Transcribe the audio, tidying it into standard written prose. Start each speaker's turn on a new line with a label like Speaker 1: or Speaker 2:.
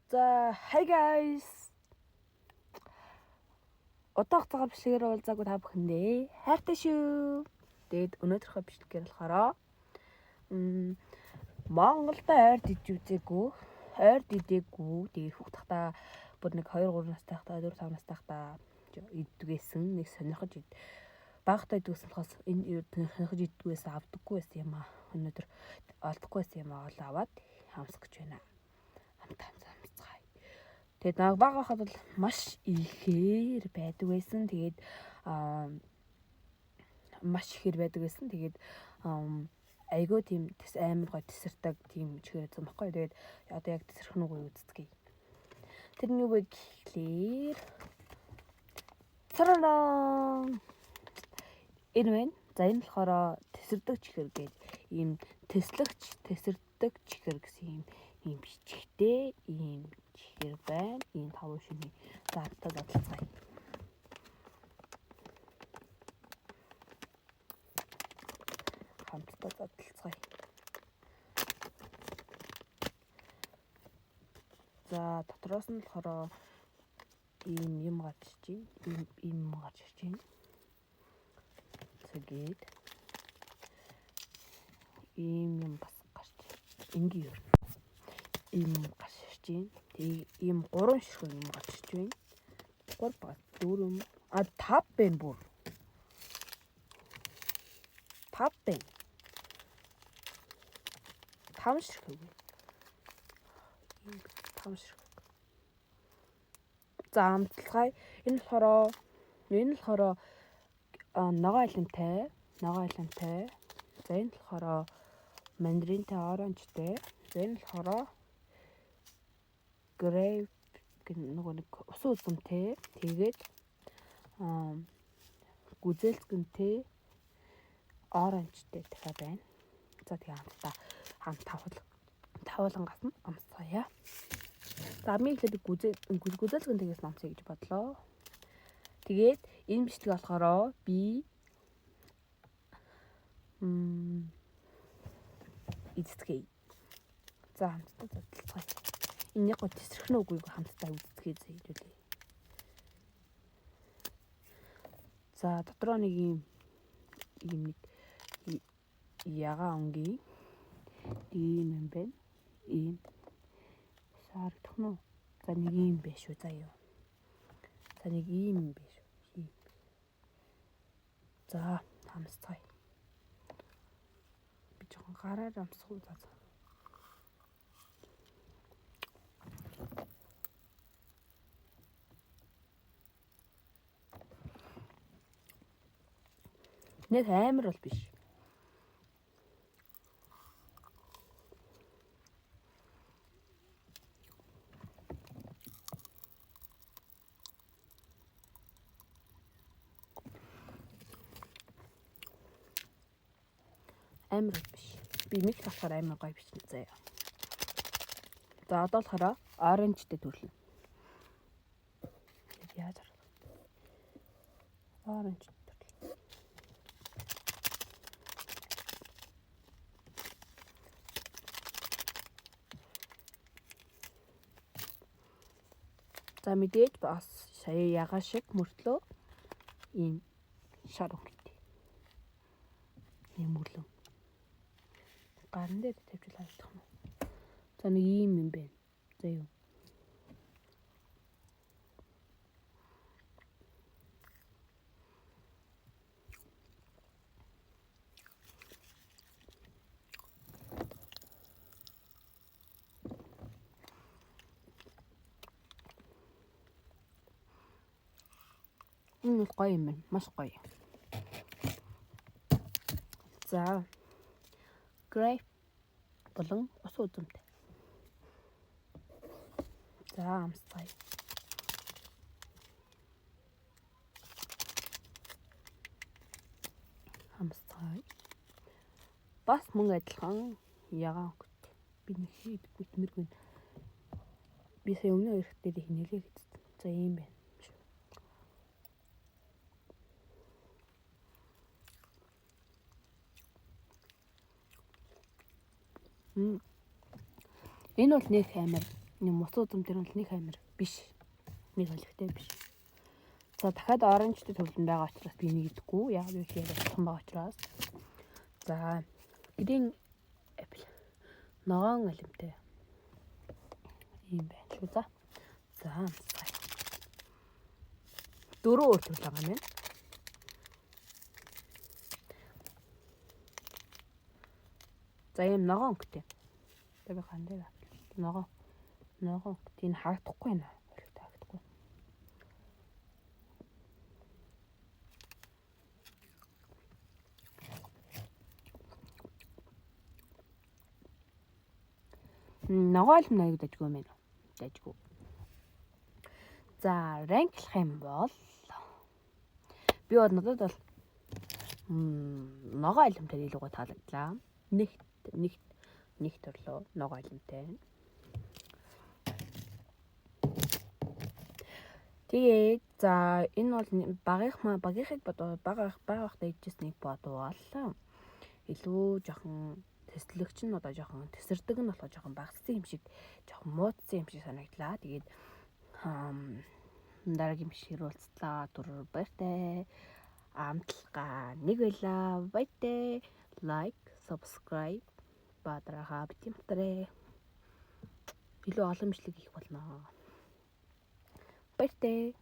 Speaker 1: За, hi guys. Удаах цагаар бичлэгээр уулзаагүй та бүхэндээ хайртай шүү. Тэгээд өнөөдрийнхөө бичлэгээр болохоор Монголд ойрд иж үзээгүй, ойрд идээгүй. Тэгээд хүүхд тахта бүр нэг 2 3 настай байхдаа 4 5 настай байхдаа иддгээсэн нэг сонирхож ид. Багтаа иддгээс болохоос энэ сонирхож иддгээс авдаггүй байсан юм аа. Өнөөдөр олдохгүй байсан юм аа ол аваад амсах гэж байна. Хамт амсцгаая. Тэгээд баг бага хахад бол маш ихээр байдаг байсан. Тэгээд маш ихээр байдаг байсан. Тэгээд айгүй тийм тэс амар гой тэсэрдэг тийм чихэр байсан байхгүй. Тэгээд одоо яг тэсрэх нүгөө үздэгийг. Тэр нь юу вэ гэхлээр цараа энэ байна. За энэ болохоор тэсэрдэг чихэр гэж ийм тэслэгч тэсэрдэг чихэр гэсэн ийм бичгтэй ийм чихэр байна. Ийм таван шиний заалтаа задлцгаая. Хамтдаа задлцгаая. За дотроос нь болохоор ийм юм гарч иж байна. Ийм юм гарч иж байна. Тэгээд ийм юм бас гарч энгийн юм. Ийм юм гарч ирж байна. Тэгээ ийм 3 ширхэг юм гарч ирж байна. 3 ба 4 а 5 байна бүр. 5 байна. 5 ширхэг. Ийм 5 ширхэг. За амтлахай. Энэ болохоор ногоо алимтай, ногоо алимтай. За энэ болохоор мандаринтай, оранжтай. За энэ болохоор grape нөгөө нэг усан үзэмтэй. Тэгээд гүзээлзгэнтэй, оранжтай дахиад байна. За тэгээ хамтдаа хамт тавуулангаас нь амсцгаая. За хамгийн эхлээд би гүзээлзгэнтэйгээс нь амсъя гэж бодлоо. Тэгээд энэ бичлэг болохоор би эзэтгэе. За хамтдаа задлцгаая. Энэ яг гоо тэсрэх нь үгүйг хамтдаа үздэхээ зэйлүүлээ. За дотроо нэг ийм нэг ягаан өнгийн ийм юм байна. Ийм саарагдах нь. За нэг ийм байх шүү заа юу. За нэг ийм юм байх шүү. Ийм. За амсцгаая. Би жоохон гараар амсах уу за. Нэг амар бол биш. Амар бол биш. Би микс болохоор амар гоё бичнэ заяа. За одоо болохоор оранжтэй төрлөн. Яаж арах вэ? Оранж төрлөн. За мэдээж бас сая ягаа шиг мөртлөө ийм шар өнгөтэй. Ийм мөрлөн. Гарн дээр тавьж харагдах юм. За нэг ийм юм байна. За юу. Энэ бол гоё юм байна. Маш гоё. За grape болон ус үзэмтэй. За амсцгаая. Амсцгаая. Бас мөн адилхан ягаан өнгөтэй. Би нэг хийдэггүй тэмэргүй. Би сая өмнө ирэх дээр хинэлээ гэдсэн. За ийм байна. Энэ бол нэг амар Нэг муц удам дээр бол нэг амир биш. Нэг олигтой биш. За дахиад оранжтай төвлөн байгаа учраас би энийг идэхгүй. Яг юу гэхээр адилхан байгаа учраас. За green apple. Ногоон алимтай. Ийм байна шүү. За. За амсгая. Дөрөв өөр төрөл байгаа юм байна. За ийм ногоон өнгөтэй. За би ган дээр авчих. Ногоон. Ногоон өнгөтэй. Энэ харагдахгүй байна. Олигтой харагдахгүй. Ногоон алим аяг дажгүй юм байна. Дажгүй. За, ранклах юм бол би бол надад бол ногоон алимтай илүү гоо таалагдлаа. Нэг нэг нэг төрлөө ногоон алимтай. Тэгээд за энэ бол багийнх багийнхыг бодвол бага бага байхдаа идчихсэнийг бодвол илүү жоохон тэслэгч нь одоо жоохон тэсэрдэг нь болохоор жоохон багассан юм шиг жоохон муудсан юм шиг санагдлаа. Тэгээд дараагийн бичлэгээр уулзлаа. Түр баяртай. Амталгаа нэг байла. Баяртай. Like, subscribe бадрага бити мартаарай. Илүү олон бичлэг хийх болно. Баяртай.